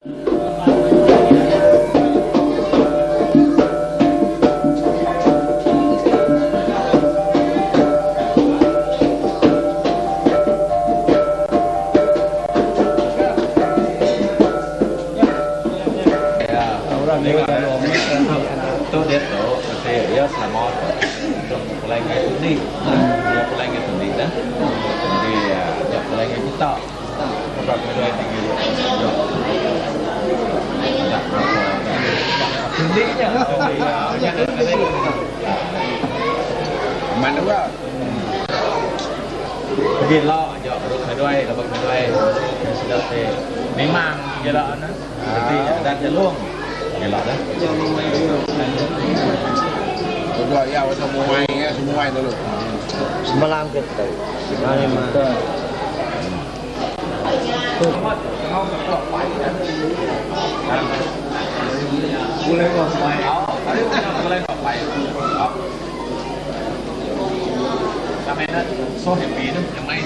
Tu diatu enti iya selama tu pulai ngagai tundi. Iya pulai ngagai tundi dah. Jadi iya pulai ngagai kita. Sebab nilai tinggi dia. Tak berapa. Tundi nya. Aman juga. Pegila aja baru kami laban kami sida ti memang pegila ne. Reti nya dan jalung pegila dah. Tujuh iya pasal muai iya semuai dulu. Semalam ke tu. Hari mah. So happy tu nyamai.